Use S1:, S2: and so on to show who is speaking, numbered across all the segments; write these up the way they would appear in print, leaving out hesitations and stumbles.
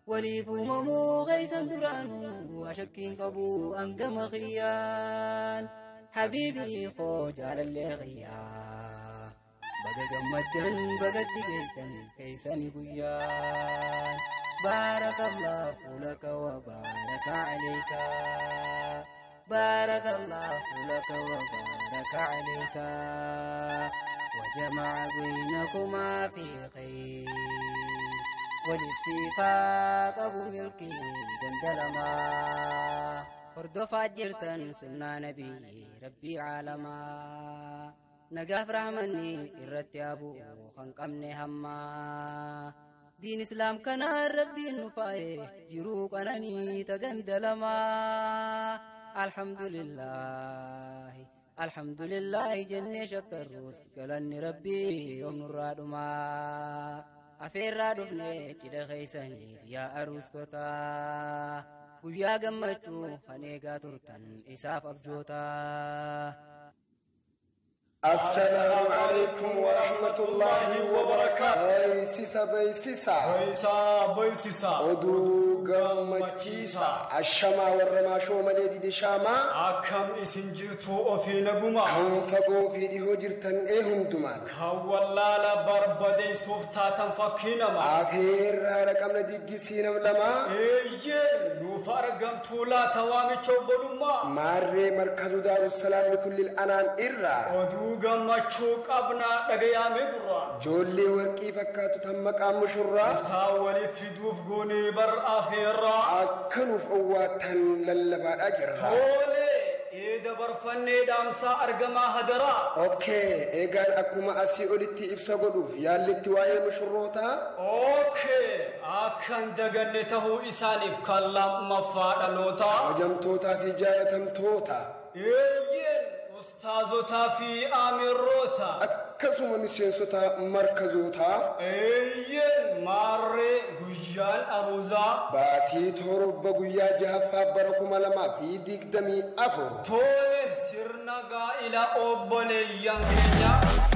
S1: Waliif uumamuu keeysan duraanuu ashakkiin qabu hangama kiyyaan. Habiibii koo jaalallee kiyyaa. Baga gammaddan bagatti geessan keeysani guyyaan. Baarakallahu laka wa baaraka alayka. Baarakallahu laka wa baaraka alayka. وجمع بينكما في خير وللسفاق أبو ملكي دندلما hordofaa jirtan sunnaa nabiyyi rabbii caalamaa nagaaf rahmanni irratti abuu kan qabne hammaa diin islaam kanaan rabbiin nu faaye jiruu qananii tagandalamaa alhamdulillaahi alhamdulillaahi jennee shakkarruus galanni rabbii yoom nurraa dhumaa afeerraa dhufne cidha keeysaniif yaa aruustotaa guyyaa gammachuu kan eegaa turtan isaaf abjootaa.
S2: السلام عليكم ورحمة الله وبركاته. Beeksisa beeksisa.
S3: Beeksisa beeksisa.
S2: Oduu gammachiisa. Ashamaa warra maashoo malee dide shaamaa.
S3: Akkam isin jirtu ofii naguma.
S2: Kan fagoo fi dhihoo jirtan ee hundumaan.
S3: Kan wallaala barbadeessuuf taatan fakkii namaa.
S2: Afeerraa dhaqabna diggisii nam lamaa.
S3: Eeyyee nuuf argamtuu laata waamicha obbolummaa.
S2: Maarree markazu Daarussalaam likullil anaan irraa.
S3: Oduu gammachuu qabnaa dhagayaame gurraa.
S2: Ijoollee warqii fakkaatu tan maqaan mushurraa.
S3: Isaan waliif fiduuf goonee bar afeerraa.
S2: Akka nuuf owwaattan lallabaadhaa jirra.
S3: Tole ee dabarfannee dhaamsaa argamaa hadaraa.
S2: Okay, eegaan akkuma asii olitti ibsa godhuuf yaallitti waa'ee mushurrootaa.
S3: Okay, akkan daganne tahuu isaaniif kan lammaffaa dhalootaa.
S2: Kabajamtootaa fi jaalatamtoota.
S3: Eeyyeen ustaazotaa fi amirroota.
S2: Akkasuma miseensota markazootaa.
S3: Eeyyeen maarree guyyaan aruuzaa.
S2: Baatii 7 guyyaa 6ffaa bara 2024.
S3: Tole sirna gaa'ila obboleeyyan keenya.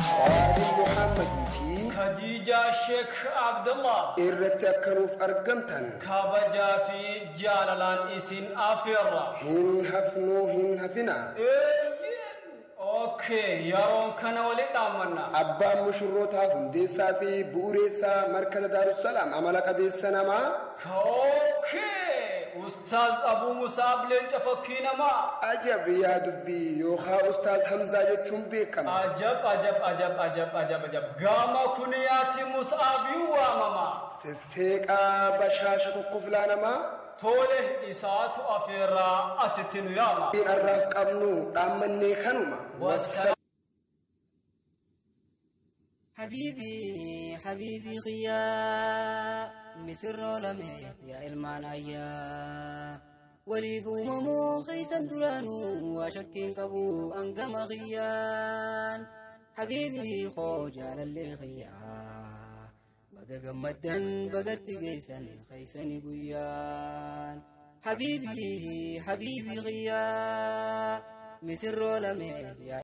S2: Qaalii Muhammadii fi
S3: Khadiijaa Sheek Abdullah.
S2: Irratti akka nuuf argamtan.
S3: Kabajaa fi jaalalaan isin afeerra.
S2: Hin hafnuu hin hafina.
S3: Eeyyeen okay yeroon kana walitti dhaammanna.
S2: Abbaan mushurrootaa hundeessaa fi bu'uureessaa markaza Daarussalaam amala qabeessa namaa.
S3: Okay Ustaaz Abuu Musaab leenca fakkii namaa.
S2: Ajab yaa dubbii yookaan Ustaaz Hamzaa jechuun beekama.
S3: Ajab ajab ajab ajab ajab ajab gama kuniyaati Musaabiin waamama.
S2: Sesseeqaa bashaasha kokkoflaa namaa.
S3: Tole isaatu afeerraa asitti nu yaama.
S2: Arraaf qabnu dhaammannee kanuma.
S1: Habiibii habiibii kiyyaa misirroo lamee yaa ilmaan ayyaa. Waliif uumamuu keeysan duraanuu ashakkiin qabu hangama kiyyaan. Habiibii koo jaalallee kiyyaa. Baga gammaddan bagatti geessan keeysani guyyaan. Habiibii habiibii kiyyaa misirroo lamee yaa.